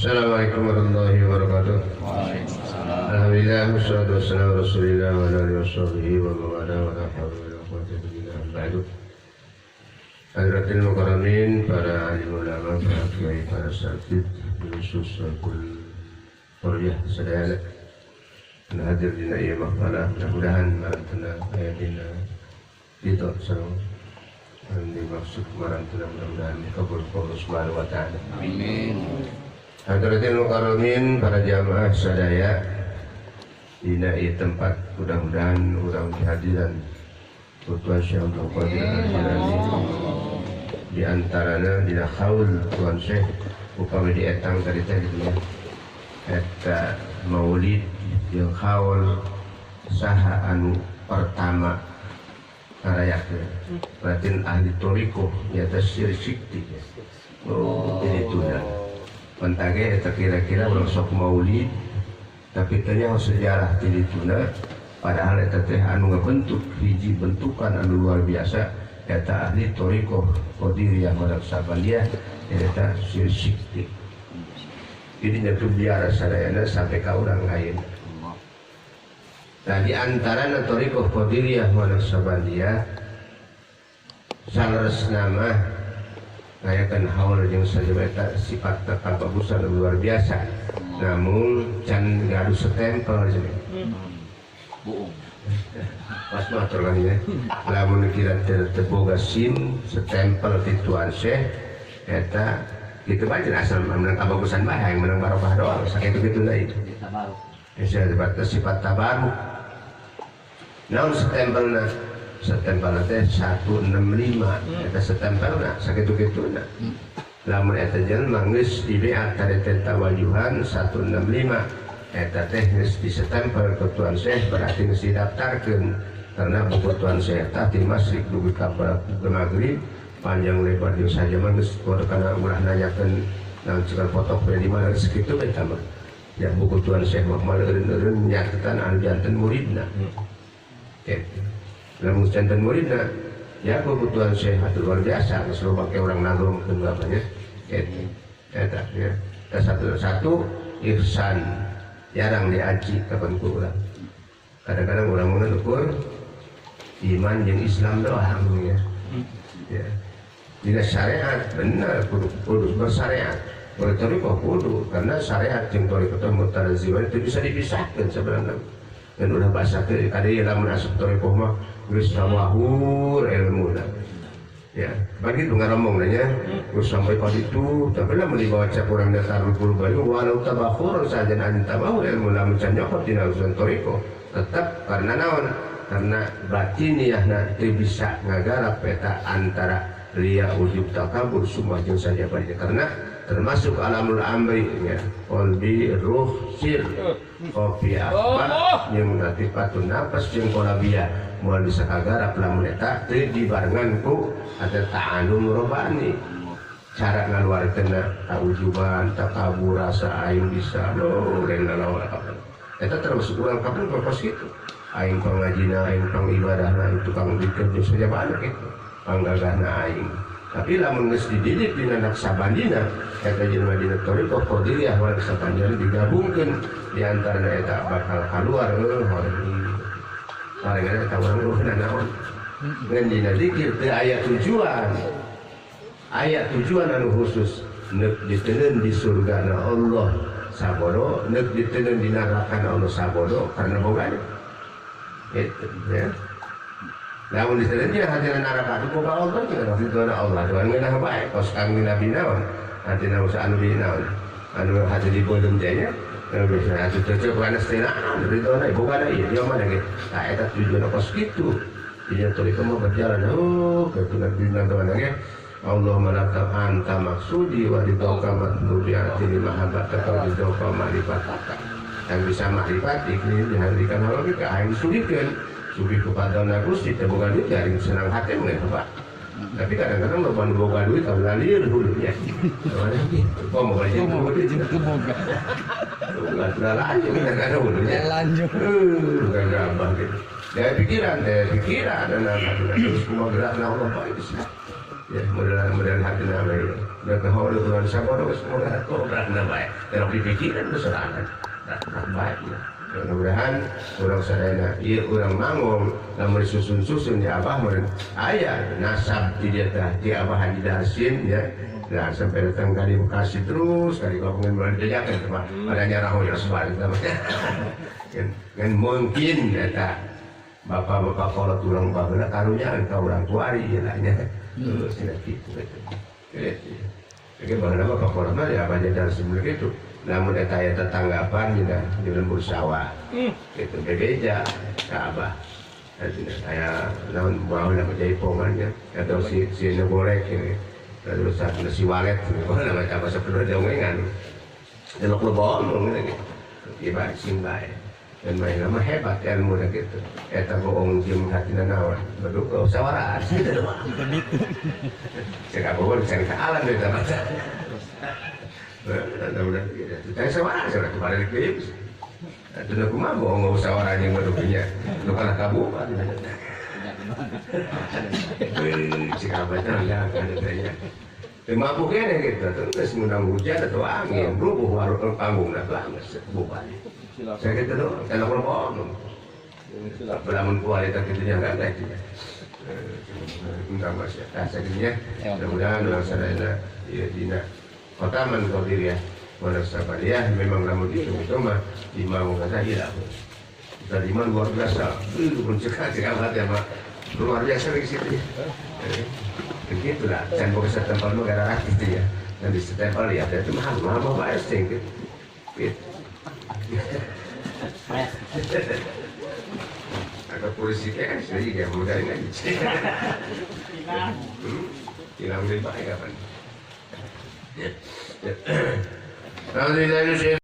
Assalamualaikum warahmatullahi wabarakatuh. Waalaikumsalam. Alhamdulillah wassalatu wassalamu ala Rasulillah wa ala alihi washabbihi wa man wala wa la hawla wa la quwwata illa billah. Ba'du. Hadratil mukarramin, para alim ulama, para kiai, para asatid, khusus kul qaryah sadayana. Nu hadir dina ieu mahfalah, mudah-mudahan marantuna aya dina ridho sareng anu dimaksud marantuna, mudah-mudahan dikabul Allah Subhanahu wa taala. Amin. Hadratil mukarramin, para jamaah sadaya dina ieu tempat, mudah-mudahan urang dihadiran Tuan Syekh Abdul Qadir Al-Jilani. Di antarana dina haul Tuan Syekh, upami dietang tadi teh gitu ya, eta maulid jeung haul saha anu pertama ngarayakeun? Berarti ahli thoriqoh nyata Sirri Saqti. Oh, ini tunda pentage eta kira-kira urang sok maulid tapi tanya sejarah ti dituna, padahal eta teh anu ngabentuk hiji bentukan anu luar biasa eta ahli thoriqoh Qadiriyah Naqsabandiyah, eta Sirri Saqti. Jadi nyatu biara sadayana sampai ka urang ayeuna. Nah, di antara thoriqoh Qadiriyah Naqsabandiyah saleresna mah ngayakeun haul jeung sajaba eta sifat kabagusan luar biasa, namun can gaduh setempel cenah. Bohong. Pas mah kan ya, lamun kira teu boga SIM setempel ti Tuan Syekh eta gitu bae, asal menang kabagusan bae, yang menang barokah doang sakitu kitu deui. Tabaruk. Ya, sifat sifat tabaruk. Naon setempelna? Setempelna teh 165 eta setempelna sakitu kituna. Lamun eta jelema geus dibeat tadi teh tawajuhan 165 eta teh geus disetempel ke Tuan Syekh, berarti geus didaftarkeun, karena buku Tuan Syekh tah ti masyrik dugi ka maghrib panjang lebar jeung sajama geus kana ulah nanyakeun naon cikal foto di mana, geus kitu eta mah ya. Buku Tuan Syekh mah malah eureun-eureun nyatetan anu janten muridna gitu. Lamun janten muridna ya buku Tuan Syekh atuh luar biasa, geus loba ke urang nagongkeun bapaknya gitu eta ya. Eta satu satu ihsan jarang diaji kapan ku urang. Kadang-kadang urang mah ukur iman jeung Islam doang ya. Ya, dina syariat benar kudu kudu bersyariat, bertorikoh kudu, karena syariat jeung torikoh teh mutalaziman, itu bisa dipisahkan sebenarnya. Dan udah bahasa ke kada lamun asup torikoh mah geus tawahur ilmu ya, bagi ngaromong nanya geus sampai ka ditu, tapi lamun dibawa cap urang datar puluh bayu walau tabakhur saja an tabahur ilmu, lamun can nyokot dina urusan torikoh tetap, karena naon? Karena batiniyahna teu bisa ngagarap peta antara ria, ujub, takabur semua jeung saja banyak, karena termasuk alamul amri ya, qalbi, ruh, sir, kopi apa yang latifatun nafas jeung kolabia moal bisa kagarap lamun eta teu dibarengan ku ada ta'alum robani, cara ngaluarkeunna kaujuban, takabur, rasa aing bisa lo lain lalawa kapan eta termasuk urang kapan kos kitu, aing pangajina, aing pangibadahna, aing tukang dikir jeung sajabana kitu, panggagahna aing. Tapi lamun geus dididik dina Naqsabandina eta jelema dina thoriqoh Qadiriyah wa Naqsabandina digabungkeun di antarana eta bakal kaluar heuh paling eta urang eueuh naon ngan dina zikir teu aya tujuan, aya tujuan anu khusus neuk diteundeun di surga na Allah sabodo, neuk diteundeun di neraka na Allah sabodo, karena boga itu ya. Namun di sana dia hati neraka itu boga Allah juga ridho Allah doan ngeunah bae kos kang Nabi naon hati usaha anu di naon anu hati di beuleum teh nya bisa hati cocok kana setena ridho na boga da ieu dia mana ge. Tah, eta tujuan kos kitu dina thoriqoh mah berjalan. Oh, kitu dina doan ge Allahumma la anta maksudi wa ridhoka matlubi atini mahabbataka wa ridhoka ma'rifataka. Yang bisa makrifat iklim dihadikan hal kita aing sugihkeun sugih kepada Gusti teu boga duit jaring senang hati mah Pak. Tapi kadang-kadang loba nu boga duit tapi lalir hulunya. Kok mau kerja Itu boga. Enggak lanjut kadang-kadang hulunya. Lanjut. Gagabah gitu. Dari pikiran, dari pikiran, dan terus kumaha gerak Allah Pak bisa. Ya modal hati na bae. Da kahol urang sabodo geus modal kodratna bae. Terok dipikiran geus sorangan. Bae. Mudah-mudahan urang sadayana ieu urang manggung lamun disusun-susun ya abah meureun aya nasab di dieu tah di Abah Haji Darsim ya. Nah, sampai datang kali Bekasi terus kali kampung mulai dijajakan teh mah pada nyaraho ya sebalik teh mah. Kan mungkin eta bapak-bapak kolot urang baheula karunya ka urang kuari ieu lah nya. Terus cenah kitu eta. Oke, baheula mah bapak kolot mah ya Abah Haji Darsim gitu. Namun eta aya tetanggapan dina di lembur sawah. Itu bebeja ka abah. Dina aya naon baheula mah jaipongan nya atau si nu golek ini. Lalu saat si walet baheula mah abah sapenuh dongengan. Delok loba omong gitu. Ieu bae sing bae. Dan bae mah hebat ilmu da kitu. Eta bohong jeung hatina naon. Berduka sawaraan gitu. Cek abah cek ka alam eta mah. Saya sawara saya kembali ke ibu. Itu aku mah bohong sawara yang barunya. Lu kalah kabupaten. Jika baca ya kan adanya. Mampu kene gitu. Terus ngundang hujan atau angin, rubuh warung panggung lah geus bukan. Saya gitu doang, kalau bohong. Lamun kualitas kitu nya enggak ada itu. Undang masih. Nah, sakinya mudah-mudahan urang sadayana ieu dina Khotaman Qadiriyah wa Sabariyah memang lamun itu mah imam kata hilang. Kita iman luar biasa. Pun cekak cekak ya mak luar biasa di situ. Begitulah. Dan bukan setempel lu gara gitu ya. Dan di setempel ya itu mahal mahal mau bayar sih gitu. Ada polisi kayak sih ya mau dari lagi. Hilang dari baik kapan? Yeah.